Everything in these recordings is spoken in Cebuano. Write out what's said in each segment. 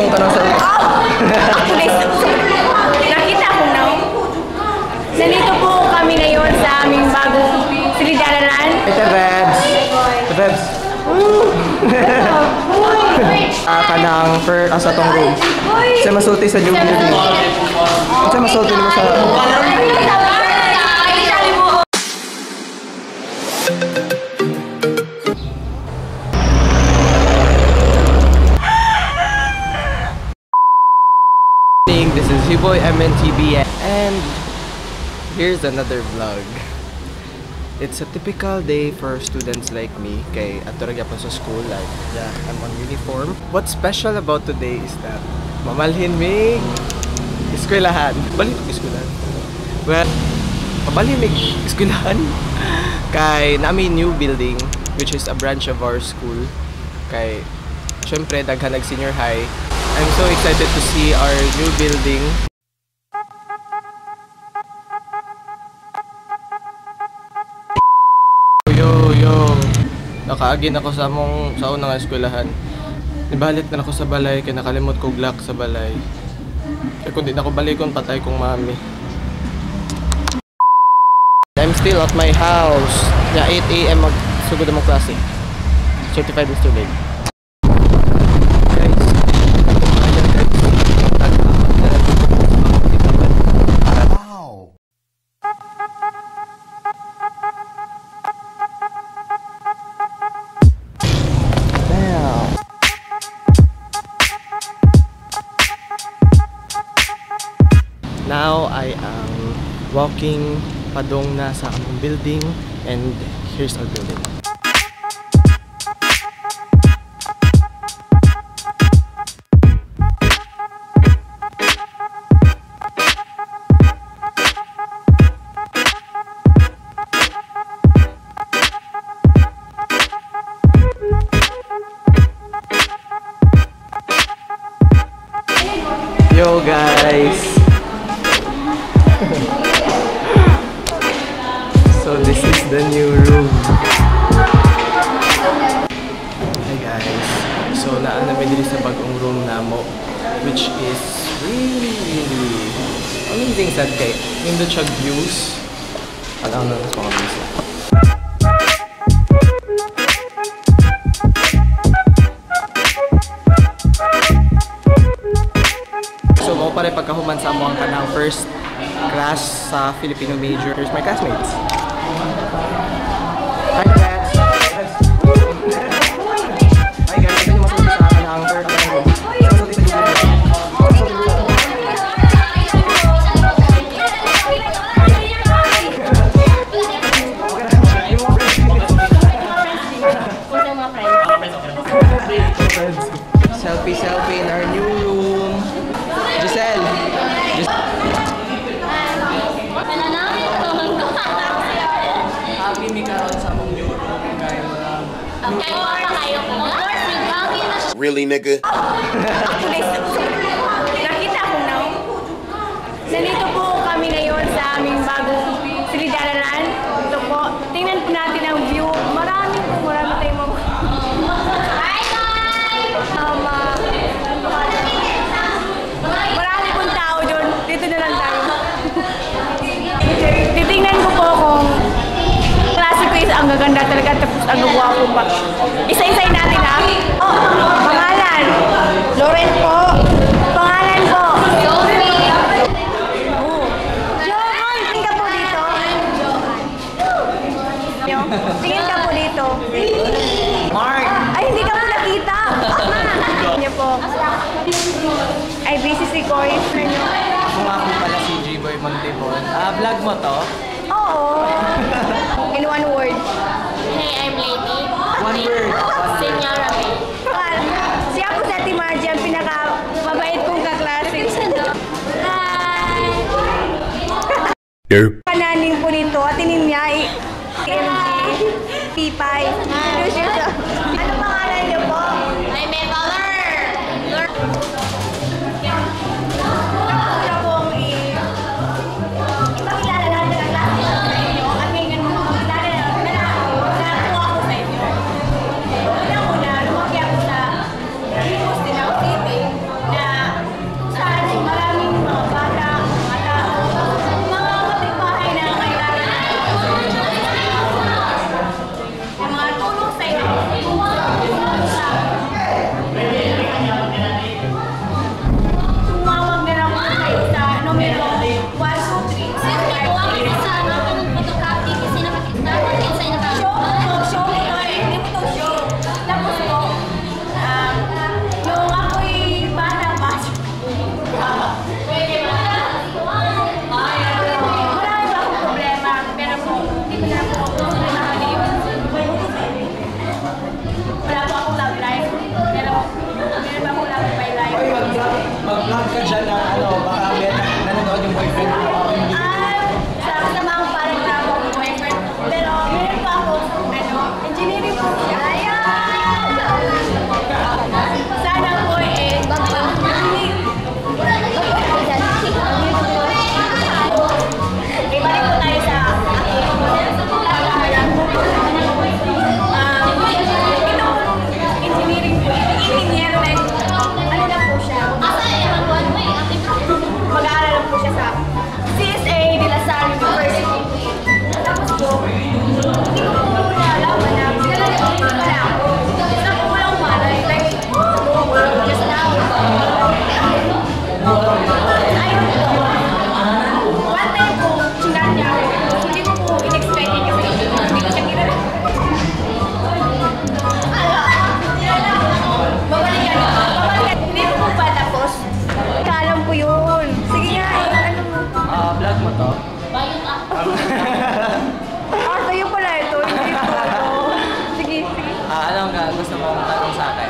imong tanong sa Nakita ko na. Nandito po kami ngayon sa aming bagong silid-aralan. Ito, Bebs. Ito, Bebs. Kanang per sa tong room. Sa masulti sa new building. Sa masulti mo sa This is Huboy MNTB and here's another vlog. It's a typical day for students like me kay ato ra gyapon sa school, like yeah, I'm on uniform. What's special about today is that mamalhin mig eskwelahan. Balik eskwelahan. Well, mamalhin mig eskwelahan kay nami new building which is a branch of our school. Kay syempre daghan nag senior high. I'm so excited to see our new building. Yo, yo. Nakaagin ako sa among sa unang eskwelahan. Nibalik na ako sa balay kay nakalimot ko glock sa balay. Kaya kung di na ako balikon, patay kong mami. I'm still at my house. Ya 8 AM magsugod ang klase. Certified Mr. Late. Wow. Damn. Now I am walking padong na sa among building and here's our building. Yo guys! So this is the new room. Hi guys! So naa na mi diri sa bagong room namo, which is really really amazing sad kay nindot siya views. Alam na mas mga views. So mao pare pagkahuman sa amo ang kanang first class sa Filipino major. Here's my classmates. Hi guys! Hi guys! Ito yung masulti sa kanang third room. Masulti sa Selfie, selfie in our new room. Giselle! Happy mi karon sa among new room kay mga Really, nigga? Nakita ko na. Nandito po kami ngayon sa aming bagong silid-aralan. Ito po. Tingnan po natin ang view. Marami po, marami tayong mga Hi guys! Marami pong tao doon. Dito na lang tayo. Titingnan ko po kung klase ko is ang gaganda talaga tapos ang gwapo pa. Isa-isay natin ha. Oh, pangalan. Lauren po. Pangalan po. Sophie. Oh. Johan, tingin ka po dito. Tingin ka po dito. Mark! Ay, hindi ka po nakita. Niyo po. Ay, busy si Koy. Ako nga po pala si G-Boy Montebon. Vlog mo to? Oo. In one word. Hey, I'm Lady. One word. Senyora May. Siya po sa Ate Margie, ang pinaka-mabait kong kaklase. Hi! Derp. Kananing po nito, ate niya, MG, P5. Ano pangalan niyo po? I'm a baller! Ako pong ipakilala lahat ng kaklase ko sa inyo at ngayon kilala na na ako sa inyo. Una-una, lumaki ako sa Imus, Davao City na Mag-vlog ka dyan na ano, baka may nanonood yung boyfriend mo. Sa kasamang parang wala po akong boyfriend. Pero meron pa ako, ano, engineering po siya. Ayan! Sana po eh, okay, balik po tayo sa aking itong engineering po, engineer, like, ano na po siya, mag-aaral lang po siya sa CSA de La Salle University. Tapos po, hindi ko po nalaman na kilala niya po pala ako. Tapos ako walang malay. Like, oh, just now. Ayun po. One time po, chinat niya ako. Hindi ko po in-expect yun kasi hindi ko siya kilala. Babalikan. Babalikan. Hindi ko po pa tapos. Kaalam ko yun. Sige nga, eh, ano mo? Ah, vlog mo to? Ah, sa'yo pala ito. Hindi ko ito. Sige, sige. Ah, ano nga gusto mong tanong sa akin?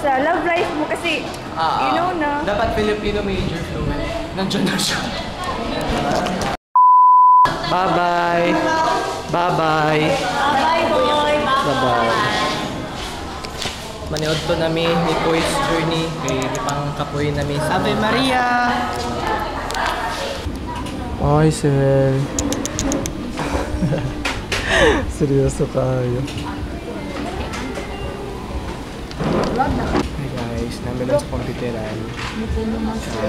Sa love life mo kasi, Ah, you know na. Dapat Filipino major fluent. Nandiyan na siya. Bye-bye. Bye-bye. Bye, boy. Bye-bye. Maniod to nami ni Poy's Journey kay pang kapoy nami. Ave Maria! Ay, Sel. Seryoso kayo. Hi guys, namin lang sa computeran.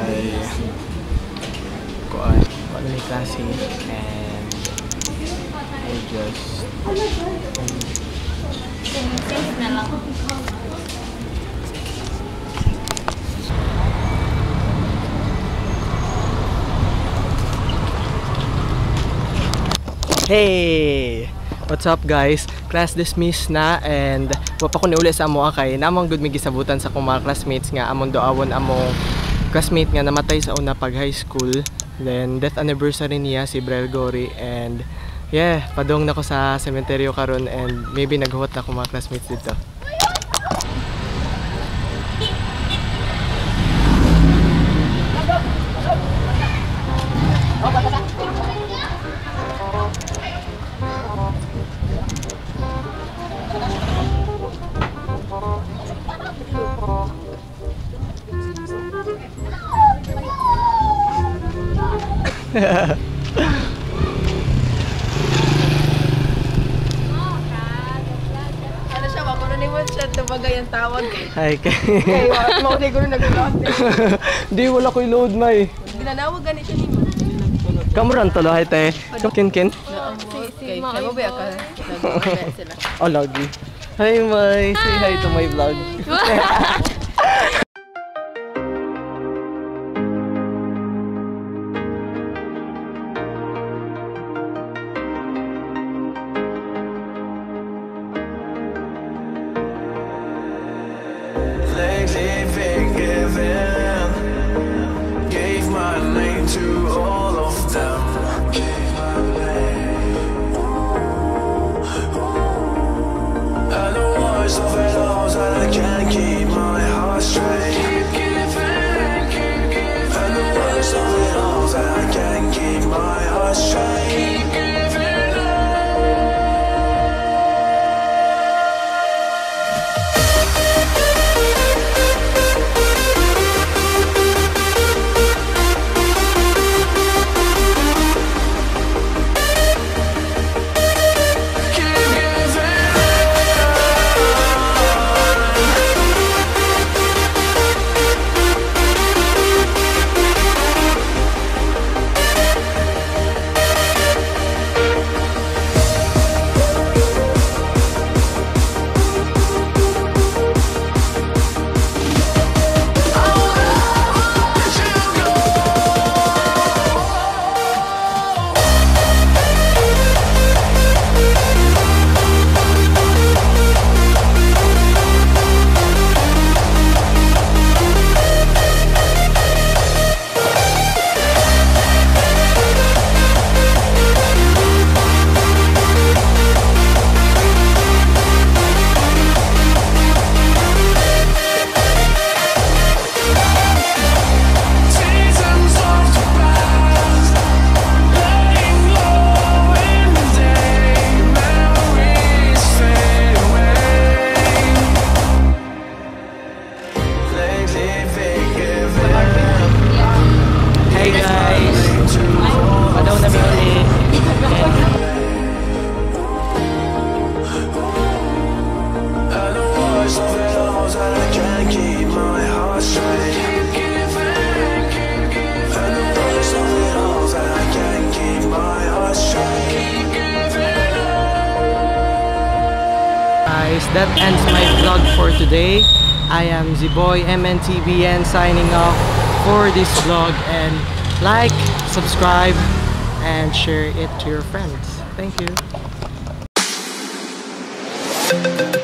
Ay, kuan, wala may klase and we just Na lang. Hey! What's up, guys? Class dismissed na and wa pa ko niuli sa amoa kay namang gud may gisabutan sa akong mga classmates nga among doawon among classmate nga namatay sa una pag high school. Then death anniversary niya si Brel Gori and yeah, padong na ko sa sementeryo karon and maybe naghuwat na akong mga classmates dito. Ano siya, wako na naman siya, tumagay ang tawag. Hi kay. Kay, maunay ko na nag-load. Di wala ko'y load may. Ginanawag gani siya nimo. Kamuran talo hi te. Kin kin. Kay, kay mo ba ka? Nag-load sila. Oh, lagi. Hi, Mai. Say hi to my vlog. Lately been giving, gave my name to all of them. Gave my name. Ooh, ooh. And the voice of it all that I can't keep my Anyways, that ends my vlog for today. I am Ziboy MNTBN signing off for this vlog, and like, subscribe, and share it to your friends. Thank you.